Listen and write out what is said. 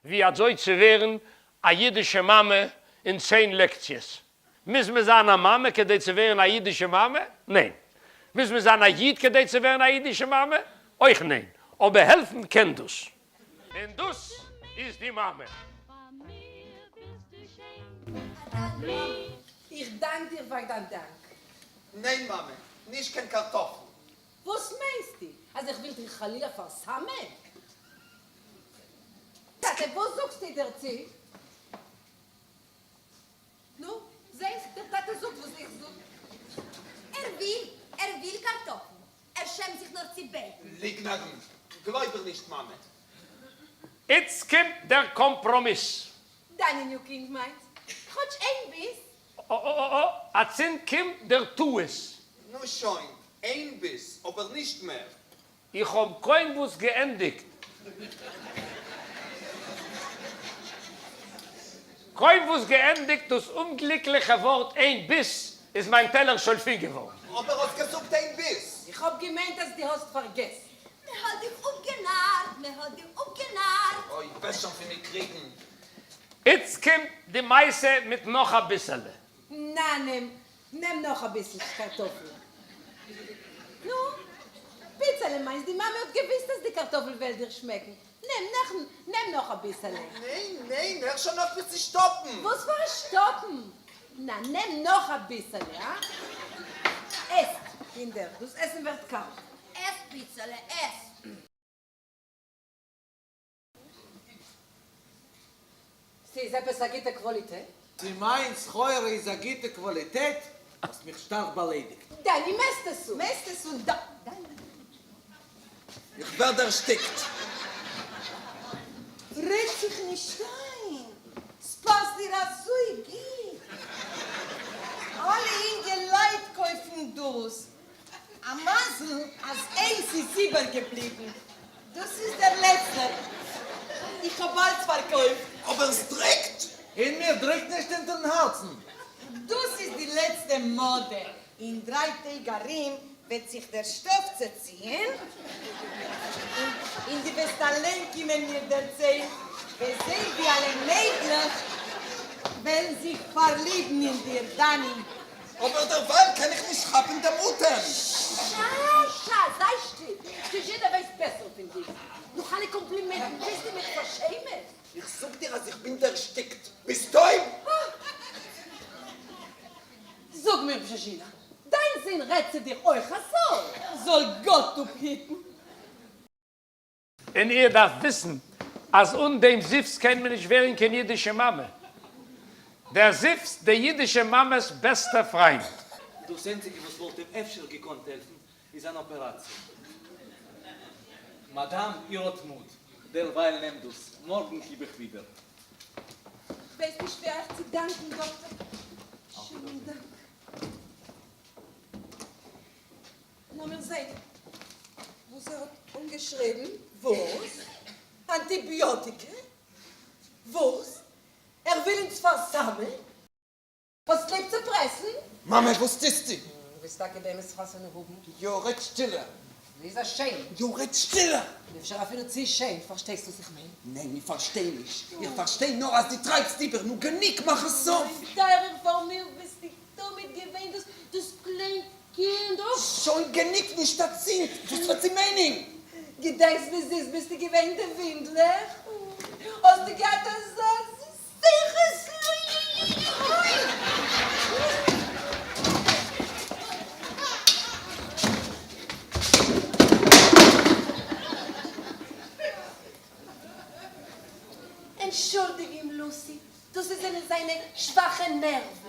ווי אזוי צו ווערן א אידישע מאמע אין צען לעקציעס. מוז מען זיין א מאמע כדי צו ווערן א אידישע מאמע? ניין. מוז מען זיין א איד כדי צו ווערן א אידישע מאמע? אויך ניין. אבער העלפן קען דאס. און דאס איז די מאמע. איך דאנק דיר פאר דיין דאנק. ניין מאמע, נישט קיין קארטאפל. וואס מיינסטו? אז איך וויל דיך חלילה פארסאמען? טאטע, וואס זאגסטו דערצו? נו, זעסט, דער טאטע זאגט וואס איך זאג. ער וויל, ער וויל קארטאפל. ער שעמט זיך נאר צו בעטן. ליגנערין, גלויב איר נישט, מאמע. איצט קומט דער קאמפראמיס. דאניניו קינד מיינס, כאטש איין ביס. אָ-אָ-אָ-אָ, אַצינד קומט דער טעות. נו שוין, איין ביס, אבער נישט מער. איך האב קוים וואס געענדיגט. קוים וואס געענדיגט דאס אומגליקליכע ווארט איין ביס, איז מיין טעלער שוין פול געווארן. אבער האסט געזאגט איין ביס. איך האב געמיינט אז די האסט פארגעסן. מען האט דיך אפגענארט, מען האט דיך אפגענארט. אוי, וועסט שוין פון מיר קריגן. איצט קומט די מעשה מיט נאך אביסעלע. נא נעם נעם נאך אביסל קארטאפל. נו, פיצעלע מיינס, די מאמע האט געוויסט אז די קארטאפל וועל דיר שמעקן. נעם נאך, נעם נאך אביסעלע. ניין, ניין, הער שוין אויף מיך צו שטאפן. וואס פאר א שטאפן? נא, נעם נאך אביסעלע, הא? עסט, קינדער, דאס עסן ווערט קאלט. עס, פיצעלע, עס. ס'איז עפעס א גוטע קוואליטעט? צו מיין סחורה איז א גוטע קוואליטעט? האסט מיך שטארק באליידיגט. דעני מעסט עס אן. מעסט עס אן דעני. איך ווער דערשטיקט. רעד זיך נישט איין, ס'פאסט דיר אזוי גוט. אלע אינגעלייט קויפן דאס, א מזל אז איינס איז איבערגעבליבן, דאס איז דער לעצטער, איך האב אלץ פארקויפט. אבער עס דריקט! און מיר דריקט נישט אונטערן הארצן. דאס איז די לעצטע מאדע, אין דריי טעג ארום וועט זיך דער שטאף צעציען, און דו וועסט אליין קומען מיר דערציילן, וועסט זען ווי אלע מיידלעך וועלן זיך פארליבן אין דיר, דני. אבער דערווייל קען איך נישט כאפן דעם אטעם. שאַ שאַ, זיי שטיל, יעדער ווייסט בעסער פון דיר. נאך אלע קאמפלימענטן ווילסטו מיך פארשעמען? איך זאג דיר אז איך בין דערשטיקט. ביסט טויב? זאג מיר בזשינא, דיין זון רעדט צו דיר אויך אזוי? זאל גאט אפהיטן. און איר דארפט וויסן אז אן דעם זיפץ קען מען נישט ווערן קיין אידישע מאמע. דער זיפץ, די אידישע מאמע'ס בעסטער פריינט. דאס איינציגע וואס וואלט אים אפשר געקאנט העלפן איז אן אפעראציע. מאדאם, איר האט מוט. דערווייל נעמט דאס, מארגן גיב איך ווידער. כ'ווייס נישט ווי אייך צו דאנקן, דאקטער. שענעם דאנק. לאמיר זעהן וואס ער האט אנגעשריבן. וואס? אנטיביאטיקע? וואס? ער וויל אונז פארסאמען? האסט ליב צו פרעסן? מאמע וואס טוסטו? דו ווילסט טאקע באמת חתונה האבן? יא רעד שטילער. זי איז א שיין. יא רעד שטילער. און אפשר אפילו צו שיין, פארשטייסט וואס איך מיין? ניין איך פארשטיי נישט, איך פארשטיי נאר אז דו טרייבסט איבער, נו גענוג מאך א סוף. מיין טייערער פאר מיר ביסטו תמיד געווען דאס דאס קליין קינד, אוי. שוין גענוג נישט אצינד, וואס וועט זי מיינען? געדענקסט ווי זיס ביסטו געווען די ווינדלעך? האסטו געהאט אזא זיסע אוי. אנטשולדיג אים לוסי, דאס זענען זיינע שוואכע נערוון.